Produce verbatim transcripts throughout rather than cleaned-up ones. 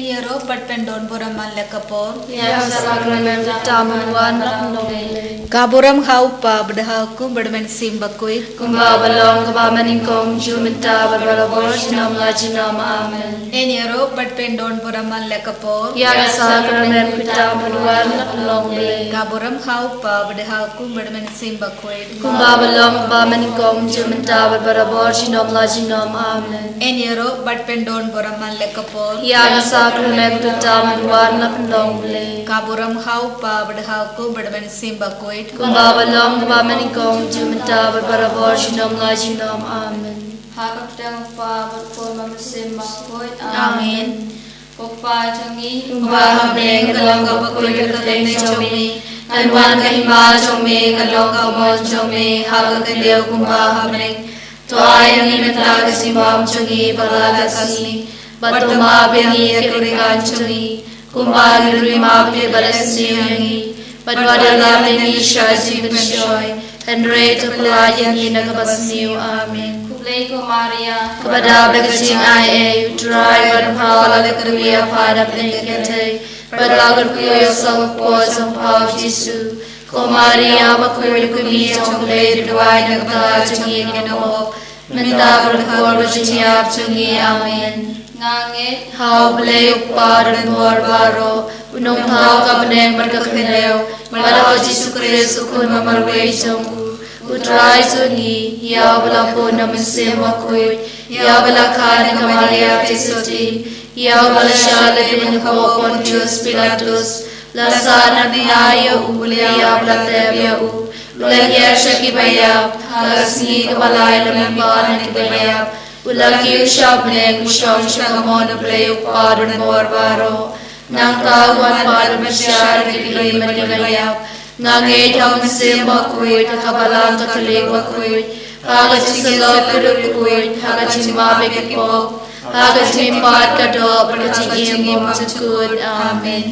Ïaroh bad pyndon burom man la ka por. Ïa ka sakramen ka tam ban wan na pynlong Blei. Ka burom ha u Kpa bad ha u Khun bad ha u Mynsiem Bakhuid. Kumba ba long kaba mynnyngkong, juh mynta bad barabor junom la junom. Amen. Ïaroh bad pyndon burom man la ka por. Ïa ka sakramen ka tam ban wan na pynlong Blei. Ka burom ha u Kpa bad ha u Khun bad ha u Mynsiem Bakhuid. Kumba ba long kaba mynnyngkong, juh mynta bad barabor junom la junom. Amen. Ïaroh bad pyndon burom man la ka por. Ïa ka sakramen ka tam ban wan na pynlong Blei. Ka burom ha u Kpa bad ha u Khun bad ha u Mynsiem Bakhuid. Kumba ba long kaba mynnyngkong, juh mynta bad barabor junom la junom. Amen. Ha ka kyrteng u Kpa bad u Khun bad u Mynsiem Bakhuid. Amen. Ko Kpa jong ngi uba ha bneng, ka long kaba khuid ka kyrteng jong me. Kan wan ka hima jong me, kan long ka mon jong me ha ka khyndew kumba ha bneng. To ai ïa ngi mynta ka jingbam jong ngi ba la ka sngi, bad to map ïa ngi ïa ki riewkam jong ngi, kumba ngi ruh ngi map ïa kiba la sniew ïa ngi. Bad wat ïalam ïa ngi sha ka jingpynshoi, hynrei to pyllait ïa ngi na kaba sniew. Amen. Khublei ko Maria, kaba dap da ka jingaiei, U Trai u don bad pha, la ka dei ka kmie ha pdeng ki kynthei, bad la ka dei ka sawdong jong pha u Jisu. Ko Maria bakhuid, ka kmie jong U Blei, to duwai na ka bynta jong ngi ki kynnoh pop, mynta bad ha ka por ka jingïap jong ngi. Amen. Nga ngeit ha U Blei U Kpa donbor baroh, u nongthaw ka bneng bad ka khyndew, bad ha U Jisu Khrist u Khun ba marwei jong u, U Trai jong ngi, ïa uba la bun na u Mynsiem Bakhuid, ïa uba la kha na ka Maria Theisotti, ïa uba la shah leh ha u Pontius Pilatus, la sah na ka bneng, ïa u, u la ïap, la tep, ïa u, u la ïaid sha kiba ïap, ha ka sngi kaba lai u la mihpat na kiba ïap, u la kiew sha bneng, u shong sha ka mon U Blei U Kpa donbor baroh. Nangta un wan ban pynshai ïa ki briew bad kiba ïap. Nga ngeit ha U Mynsiem Bakhuid, ha ka Balang Katholik bakhuid, ha ka jingsyllok ka duk bakhuid, ha ka jingmap ïa ki pop, ha ka jingmihpat ka doh, bad ha ka jingim bymjukut. Amen.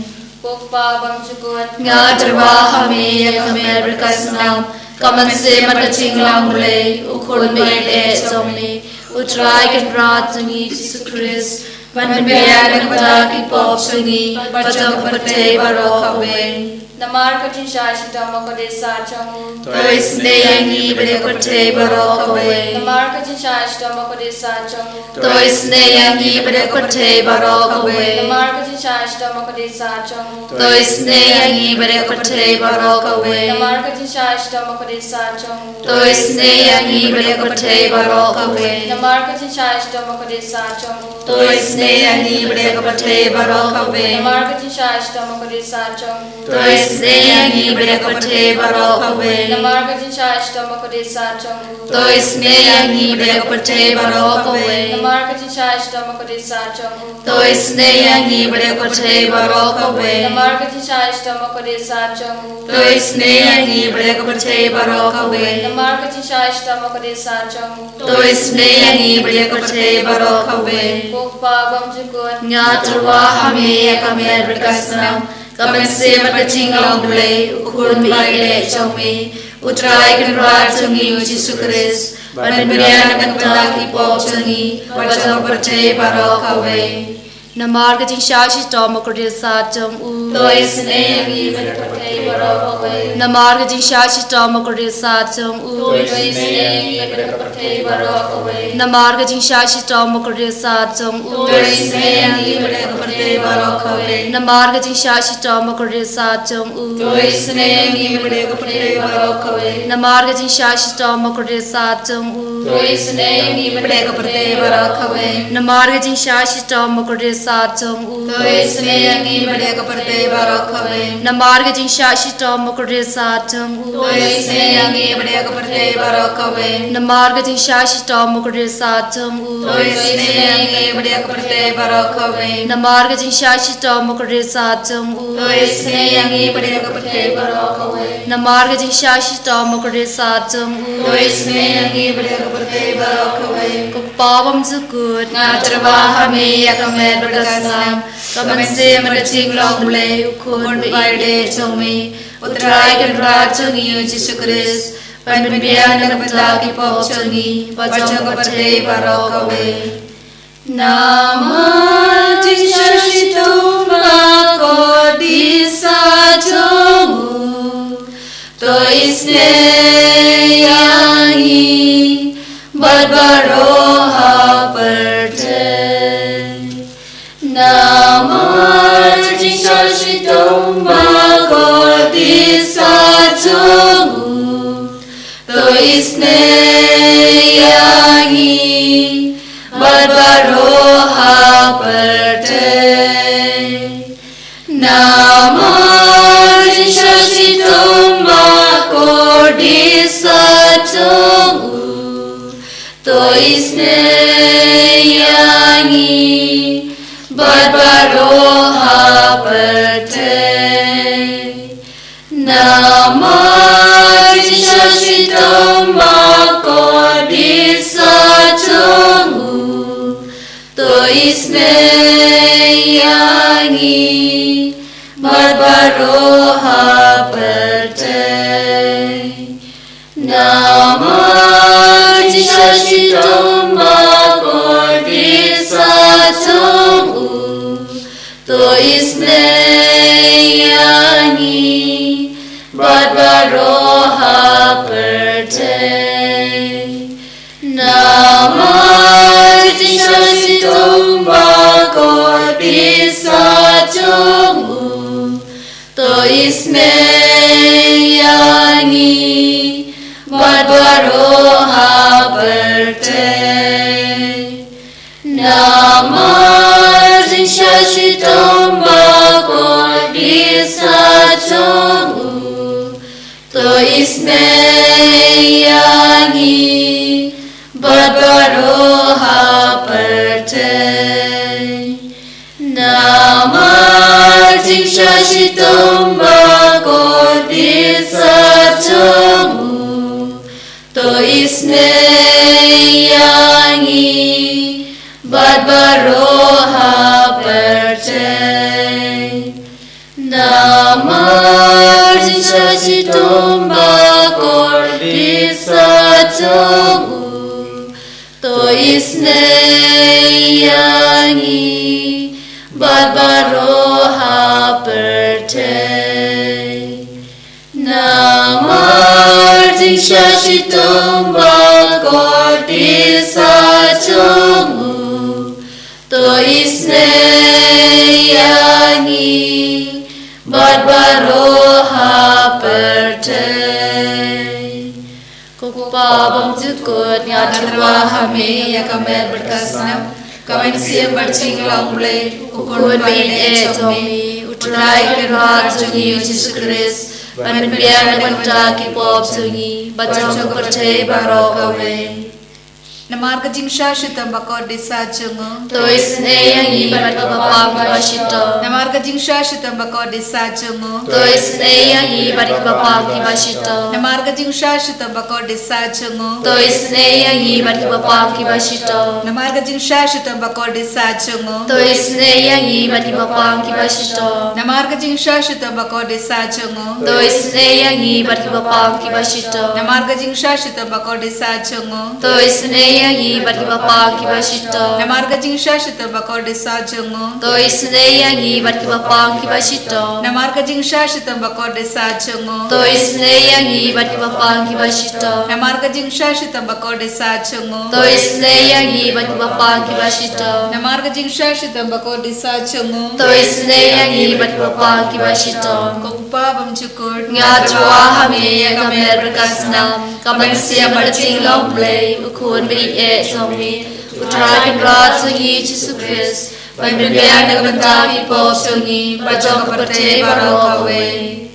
Ko Kpa bymjukut, nga tyrwa ha me ïa ka met bad ka snam, ka mynsiem bad ka jinglong Blei, U Khun ba ïeit jong me, U Trai Kynrad jong ngi Jisu Khrist, ban pynbiang na ka bynta ki pop jong ngi bad jong ka pyrthei baroh kawei. Namar ka jingshah shitom bakordit sat jong u, to isynei ïa ngi bad ïa ka pyrthei baroh kawei. Namar ka jingshah shitom bakordit sat jong u, to isynei ïa ngi bad ïa ka pyrthei baroh kawei. Namar ka jingshah shitom bakordit sat jong u, to isynei ïa ngi bad ïa ka pyrthei baroh kawei. Namar ka jingshah shitom bakordit sat jong u, to isynei ïa ngi bad ïa ka pyrthei baroh kawei. Namar ka jingshah shitom bakordit sat jong u, to isynei ïa ngi bad ïa ka pyrthei baroh kawei. Namar ka jingshah shitom bakordit sat jong u, to isynei ïa ngi bad ïa ka pyrthei baroh kawei. Namar ka jingshah shitom bakordit sat jong u, to isynei ïa ngi bad ïa ka pyrthei baroh kawei. Namar ka jingshah shitom bakordit sat jong u, to isynei ïa ngi bad ïa ka pyrthei baroh kawei. Namar ka jingshah shitom bakordit sat jong u, to isynei ïa ngi bad ïa ka pyrthei baroh kawei. Namar ka jingshah shitom bakordit sat jong u, to isynei ïa ngi bad ïa ka pyrthei baroh kawei. Ko Kpa bymjukut, nga tyrwa ha me ïa ka met bad ka snam, ka mynsiem bad ka jinglong Blei, U Khun ba ïeit jong me, U Trai Kynrad jong ngi U Jisu Khrist, ban pynbiang na ka bynta ki pop jong ngi bad jong ka pyrthei baroh kawei. Namar ka jingshah shitom bakordit sat jong u, to isynei ïa ngi bad ïa ka pyrthei baroh kawei. Namar ka jingshah shitom bakordit sat jong u, to isynei ïa ngi bad ïa ka pyrthei baroh kawei. Namar ka jingshah shitom bakordit sat jong u, to isynei ïa ngi bad ïa ka pyrthei baroh kawei. Namar ka jingshah shitom bakordit sat jong u, to isynei ïa ngi bad ïa ka pyrthei baroh kawei. Namar ka jingshah shitom bakordit sat jong u, to isynei ïa ngi bad ïa ka pyrthei baroh kawei. Namar ka jingshah shitom bakordit sat jong u, to isynei ïa ngi bad ïa ka pyrthei baroh kawei. Namar ka jingshah shitom bakordit sat jong u, to isynei ïa ngi bad ïa ka pyrthei baroh kawei. Namar ka jingshah shitom bakordit sat jong u, to isynei ïa ngi bad ïa ka pyrthei baroh kawei. Namar ka jingshah shitom bakordit sat jong u, to isynei ïa ngi bad ïa ka pyrthei baroh kawei. Namar ka jingshah shitom bakordit sat jong u, to isynei ïa ngi bad ïa ka pyrthei baroh kawei. Ko Kpa bymjukut, nga tyrwa ha me ïa ka met bad ka snam, ka mynsiem bad ka jinglong Blei, U Khun ba ïeit jong me, U Trai Kynrad jong ngi U Jisu Khrist, ban pynbiang na ka bynta ki pop jong ngi bad jong ka pyrthei baroh kawei. Namar jingshisha shitom ba kordit sah jong u, to isynei ïa ngi bad baroh ha pyrthei. Namar jingshisha shitom ba kordit sah jong u, to isynei ïa ngi bad baroh ha pyrthei. Namar jingshisha shitom ba kordit sah jong u, to isynei ïa ngi bad baroh ha pyrthei. Namar jingshisha shitom ba kordit sah jong u, to isynei ïa ngi bad baroh ha pyrthei. Namar jingshisha shitom ba kordit sah jong u, to isynei ïa ngi bad baroh ha pyrthei. Namar jingshisha shitom ba kordit sah jong u, to isynei ïa ngi bad baroh ha pyrthei. Namar jingshisha shitom ba kordit sah jong u, to isynei ïa ngi bad baroh ha pyrthei. Namar jingshisha shitom ba kordit sah jong u, to isynei ïa ngi bad baroh ha pyrthei. Namar jingshisha shitom ba kordit sah jong u, to isynei ïa ngi bad baroh ha pyrthei. Namar jingshisha shitom ba kordit sah jong u, to isynei ïa ngi bad baroh ha pyrthei. Ko Kpa bymjukut, nga tyrwa ha me ïa ka met bad ka snam, ka mynsiem bad jinglong Blei, u Khun ba ïeit jong me, U Trai Kynrad jong ngi U Jisu Khrist, ban pynbiang na ka bynta ki pop jong ngi bad jong ka pyrthei baroh kawei. Namar ka jingshisha shitom ba kordit sah jong u, to isynei ïa ngi bad kiba pang kiba shitom. Namar ka jingshisha shitom ba kordit sah jong u, to isynei ïa ngi bad kiba pang kiba shitom. Namar ka jingshisha shitom ba kordit sah jong u, to isynei ïa ngi bad kiba pang kiba shitom. Namar ka jingshisha shitom ba kordit sah jong u, to isynei ïa ngi bad kiba pang kiba shitom. Namar ka jingshisha shitom ba kordit sah jong u, to isynei ïa ngi bad kiba pang kiba shitom. Namar ka jingshisha shitom ba kordit sah jong u, to isynei ïa ngi bad kiba pang kiba shitom. Namar ka jingshisha shitom ba kordit sah jong u, to isynei ïa ngi bad kiba pang kiba shitom. Namar ka jingshisha shitom ba kordit sah jong u, to isynei ïa ngi bad kiba pang kiba shitom. Namar ka jingshisha shitom ba kordit sah jong u, to isynei ïa ngi bad kiba pang kiba shitom. Namar ka jingshisha shitom ba kordit sah jong u, to isynei ïa ngi bad kiba pang kiba shitom. Ko Kpa bymjukut, nga tyrwa ha me ïa ka met bad ka snam, ka mynsiem bad jinglong Blei, u Khun ba ïeit jong me, U Trai Kynrad jong ngi Jisu Khrist, ban pynbiang na ka bynta ki pop jong ngi bad jong ka pyrthei baroh kawei.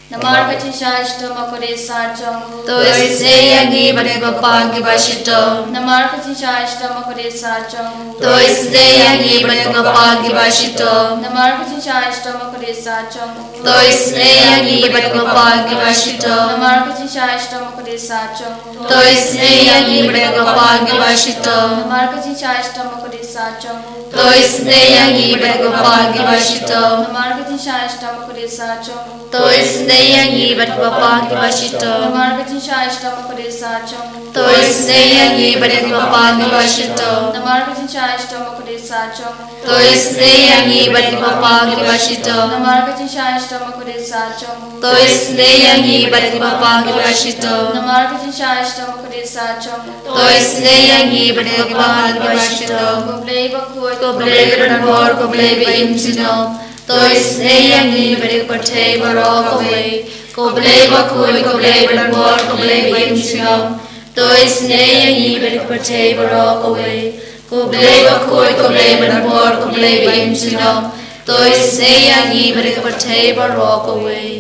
Namar ka jingshisha shitom ba kordit sah jong u, to isynei ïa ngi bad kiba pang kiba shitom. Namar ka jingshisha shitom ba kordit sah jong u, to isynei ïa ngi bad kiba pang kiba shitom. Namar ka jingshisha shitom ba kordit sah jong u, to isynei ïa ngi bad kiba pang kiba shitom. Namar ka jingshisha shitom ba kordit sah jong u, to isynei ïa ngi bad kiba pang kiba shitom. Namar ka jingshisha shitom ba kordit sah jong u, to isynei ïa ngi bad kiba pang kiba shitom. Namar ka jingshisha shitom ba kordit sah jong u, to isynei Ïa ngi bad ki paidbah kiba shitom. Namar ka jingshah shitom ka dei sha jong u. To isynei ïa ngi bad ki paidbah kiba shitom. Namar ka jingshah shitom ka dei sha jong u. To isynei ïa ngi bad ki paidbah kiba shitom. Namar ka jingshah shitom ka dei sha jong u. To isynei ïa ngi bad ki paidbah kiba shitom. Namar ka jingshah shitom ka dei sha jong u. To isynei ïa ngi bad ki paidbah kiba shitom. Ko Blei bakhuid, ko Blei badonbor, ko Blei ba im junom. To isynei ïa ngi bad ïa ka pyrthei baroh kawei. Ko Blei bakhuid, ko Blei badonbor, ko Blei ba im junom. To isynei ïa ngi bad ïa ka pyrthei baroh kawei. Ko Blei bakhuid, ko Blei badonbor, ko Blei ba im junom. To isynei ïa ngi bad ïa ka pyrthei baroh kawei.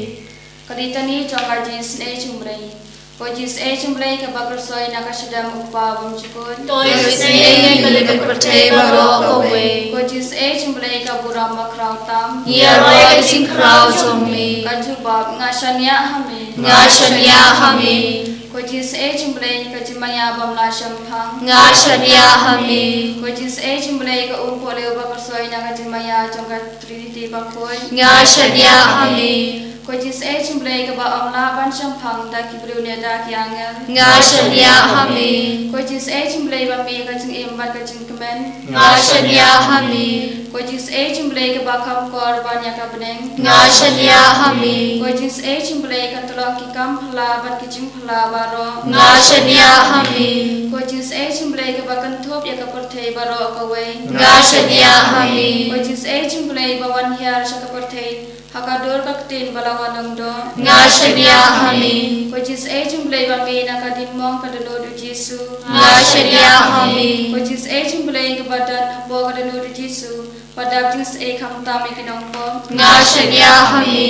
Ka Litani jong ka Jingisynei jong U Blei. Ko Jingisynei jong U Blei kaba kyrshoi na ka shadem U Kpa bymjukut. To isynei ïa ngi bad ïa ka pyrthei baroh kawei. Ko Jingisynei jong U Blei ka burom bakhraw tam. Ïaroh ïa ka jingkhraw jong me. Ka jubab, nga shaniah ha me. Nga shaniah ha me. Ko Jingisynei jong U Blei ka jingmaïa bym lah shemphang. Nga shaniah ha me. Ko Jingisynei jong U Blei ka umpohliew ba kyrshoi na ka jingmaïa jong ka Trinity bakhuid. Nga shaniah ha me. Ko Jingisynei jong U Blei kaba ym lah ban shemphang da ki briew ne da ki angel. Nga shaniah ha me. Ko Jingisynei jong U Blei ba mih ka jingim bad ka jingkmen. Nga shaniah ha me. Ko Jingisynei jong U Blei kaba kham kor ban ïa ka bneng. Nga shaniah ha me. Ko Jingisynei jong U Blei ka tyllong ki kam phylla bad ki jingphylla baroh. Nga shaniah ha me. Ko Jingisynei jong U Blei kaba kynthup ïa ka pyrthei baroh kawei. Nga shaniah ha me. Ko Jingisynei jong U Blei ba wan hiar sha ka pyrthei ha ka dur ka ktien ba la wan lyngdoh. Nga shaniah ha me. Ko Jingisynei jong U Blei ba mih na ka diengmong ka dohnud U Jisu. Nga shaniah ha me. Ko Jingisynei jong U Blei kaba don hapoh ka dohnud U Jisu, ba dap jingisynei khamtam ïa ki nongpop. Nga shaniah ha me.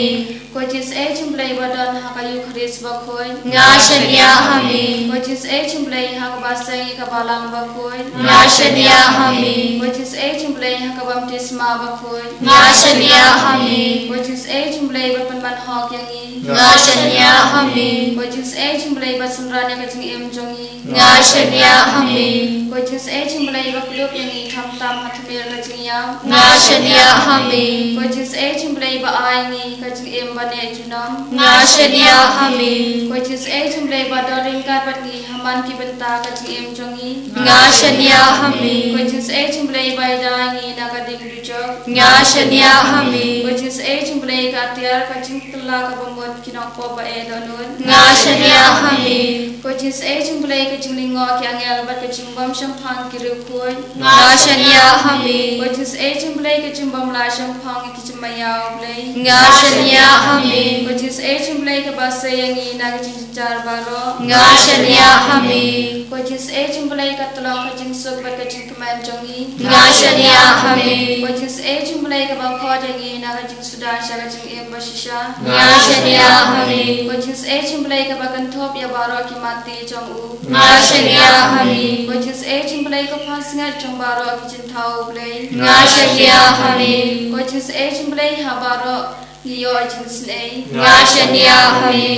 Ko Jingisynei jong U Blei ba don ha ka Eukharist bakhuid. Nga shaniah ha me. Ko Jingisynei jong U Blei ha kaba seng ïa ka balang bakhuid. Nga shaniah ha me. Ko Jingisynei jong U Blei ha ka baptisma bakhuid. Nga shaniah ha me. Ko Jingisynei jong U Blei ba pynban hok ïa ngi. Nga shaniah ha me. Ko Jingisynei jong U Blei ba synran ïa ka jingim jong ngi. Nga shaniah ha me. Ko Jingisynei jong U Blei ba kdup ïa ngi khamtam ha tmier ka jingïap. Nga shaniah ha me. Ko Jingisynei jong U Blei ba ai ngi ka jingim ba neh junom. Nga shaniah ha me. Ko Jingisynei jong U Blei ba don ryngkat bad ngi ha man ki bynta ka jingim jong ngi. Nga shaniah ha me. Ko Jingisynei jong U Blei ba ïada ïa ngi na ka dieng dujok. Nga shaniah ha me. Ko Jingisynei jong U Blei ka atiar ka jingkylla kaba mut ki nongpop ba eh dohnud. Nga shaniah ha me. Ko Jingisynei jong U Blei ka jinglyngngoh ki angel bad ka jingbym shemphang ki riewkhuid. Nga shaniah ha me. Ko Jingisynei jong U Blei ka jingbym lah shemphang ïa ki jingmaïa U Blei. Nga shaniah ha me. Ko Jingisynei jong U Blei kaba sei ïa ngi na ka jingjynjar baroh. Nga shaniah ha me. Ko Jingisynei jong U Blei ka tyllong ka jingsuk bad ka jingkmen jong ngi. Nga shaniah ha me. Ko Jingisynei jong U Blei kaba khot ïa ngi na ka jingsuda sha ka jingim bashisha. Nga shaniah ha me. Ko Jingisynei jong U Blei kaba kynthup ïa baroh ki matti jong u. Nga shaniah ha me. Ko Jingisynei jong U Blei ka pansngiat jong baroh ki jingthaw U Blei. Nga shaniah ha me. Ko Jingisynei jong U Blei ha baroh ngi ïoh jingisynei. Nga shaniah ha me.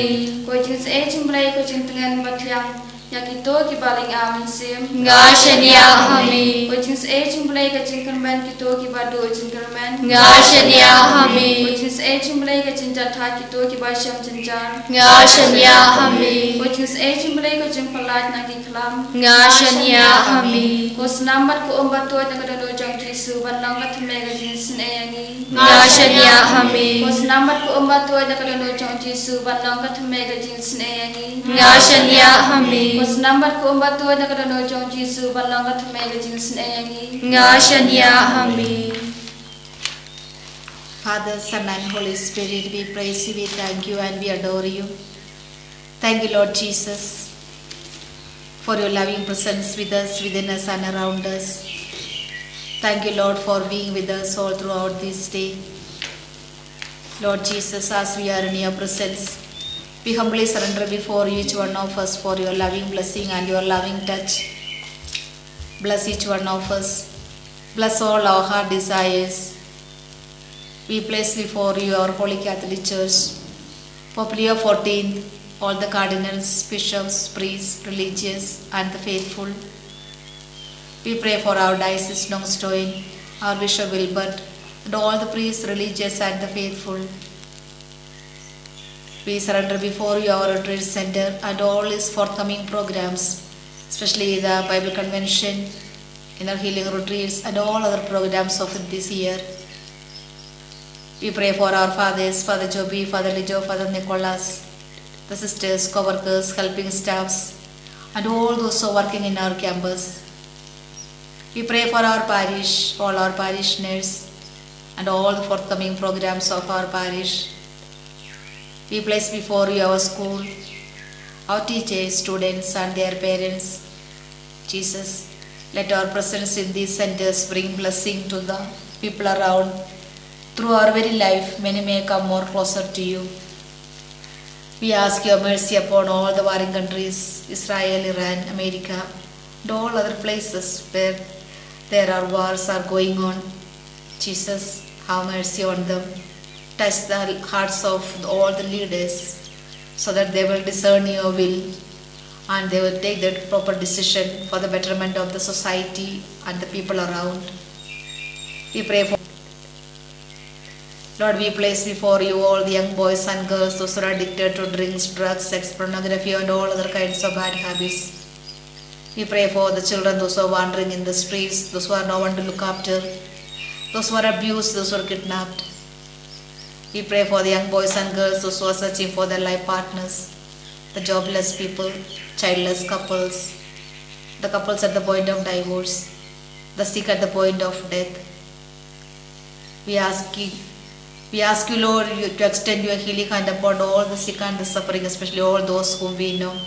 Ko Jingisynei jong U Blei ka jingtngen bathiang ïa kito kiba lynga mynsiem. Nga shaniah ha me. Ko Jingisynei jong U Blei ka jingkyrmen kito kiba duh jingkyrmen. Nga shaniah ha me. Ko Jingisynei jong U Blei ka jingjahthait kito kiba shem jynjar. Nga shaniah ha me. Ko Jingisynei jong U Blei ka jingpyllait na ki khlam. Nga shaniah ha me. Ko snam bad ko um ba tuid na ka dohnud jong U Jisu ban long ka thymmei ka jingisynei ïa ngi. Nga shaniah ha me. Ko snam bad ko um ba tuid na ka dohnud jong U Jisu ban long ka thymmei ka jingisynei ïa ngi. Nga shaniah ha me. Ko snam bad ko um ba tuid na ka dohnud jong U Jisu ban long ka thymmei ka jingisynei ïa ngi. Nga shaniah ha me. Father, Son, and Holy Spirit, we praise you, we thank you, and we adore you. Thank you, Lord Jesus, for your loving presence with us, within us, and around us. Thank you, Lord, for being with us all throughout this day. Lord Jesus, as we are in your presence, we humbly surrender before each one of us for your loving blessing and your loving touch. Bless each one of us. Bless all our heart desires. We place before you our Holy Catholic Church, Pope Leo fourteenth, all the cardinals, bishops, priests, religious, and the faithful. We pray for our Diocese Nongstoin, our Bishop Wilbert, and all the priests, religious, and the faithful. We surrender before you our retreat center and all its forthcoming programs, especially the Bible convention, inner healing retreats, and all other programs of this year. We pray for our fathers, Father Joby, Father Lijo, Father Nicholas, the sisters, co-workers, helping staffs, and all those who are working in our campus. We pray for our parish, all our parishioners, and all the forthcoming programs of our parish. We place before you our school, our teachers, students, and their parents. Jesus, let our presence in these centers bring blessing to the people around. Through our very life, many may come more closer to you. We ask your mercy upon all the warring countries, Israel, Iran, America, and all other places where there are wars are going on. Jesus, have mercy on them. Touch the hearts of all the leaders so that they will discern your will and they will take the proper decision for the betterment of the society and the people around. We pray for Lord, we place before you all the young boys and girls, those who are addicted to drinks, drugs, sex, pornography, and all other kinds of bad habits. We pray for the children, those who are wandering in the streets, those who have no one to look after, those who are abused, those who are kidnapped. We pray for the young boys and girls, those who are searching for their life partners, the jobless people, childless couples, the couples at the point of divorce, the sick at the point of death. We ask you, we ask you, Lord, you, to extend your healing hand upon all the sick and the suffering, especially all those whom we know.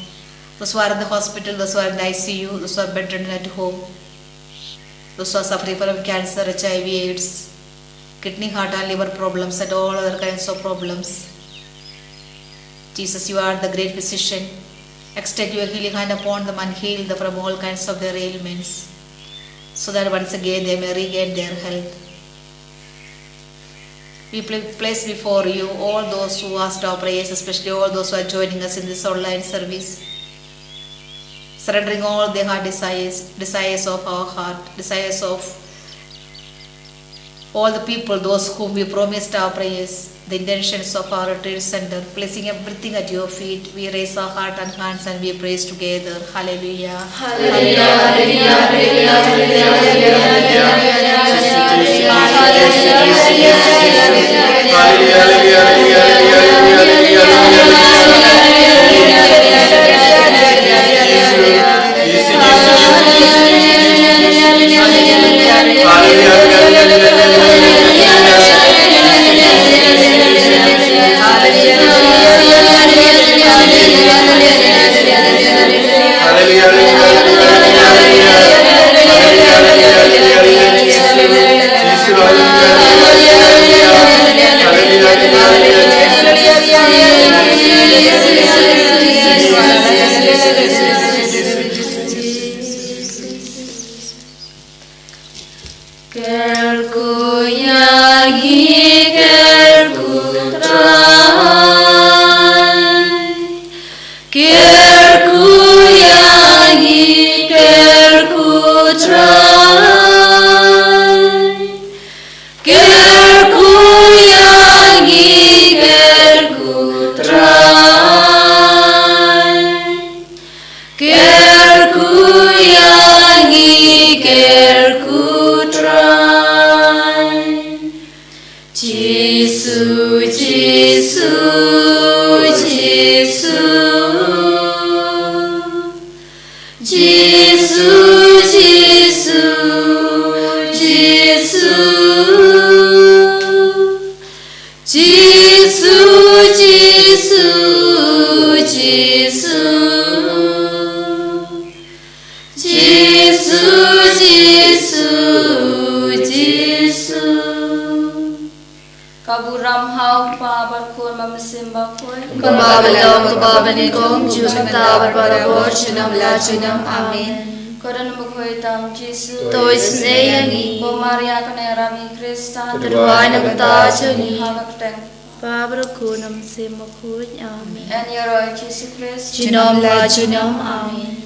Those who are in the hospital, those who are in the I C U, those who are bedridden at home, those who are suffering from cancer, H I V, AIDS, kidney, heart, and liver problems, and all other kinds of problems. Jesus, you are the great physician. Extend your healing hand upon them and heal them from all kinds of their ailments, so that once again they may regain their health. We pla- place before you all those who asked our prayers, especially all those who are joining us in this online service, surrendering all their heart desires, desires of our heart, desires of all the people, those whom we promised our prayers, the intentions of our retreat center, placing everything at your feet. We raise our heart and hands and we praise together. Hallelujah. Hallelujah, hallelujah, hallelujah, hallelujah, hallelujah, hallelujah. Kyrkhu ïa ngi, kyrkhu Trai. Kyrkhu ïa ngi, kyrkhu Trai. Kyrkhu ïa ngi, kyrkhu Trai. Kyrkhu ïa ngi, kyrkhu Trai. Jisu, Jisu, Jisu. Jisu, Jisu, Jisu. Jisu, Jisu, Jisu. Jisu, Jisu, Jisu. Ka burom ha u Kpa bad Khun bad Mynsiem Bakhuid. Kumba ka long, kumba ka nyngkong, junom mynta bad barabor, junom la junom. Amen. Ko Don Bakhuid tam Jisu. To isynei ïa ngi. Ko Maria kane ka rami Khristan. To duwai na ka bynta jong ngi. Ha ka kyrteng. Kpa bad Khun bad Mynsiem Bakhuid. Amen. Yn ïaroh Jisu Khrist. Junom la junom. Amen.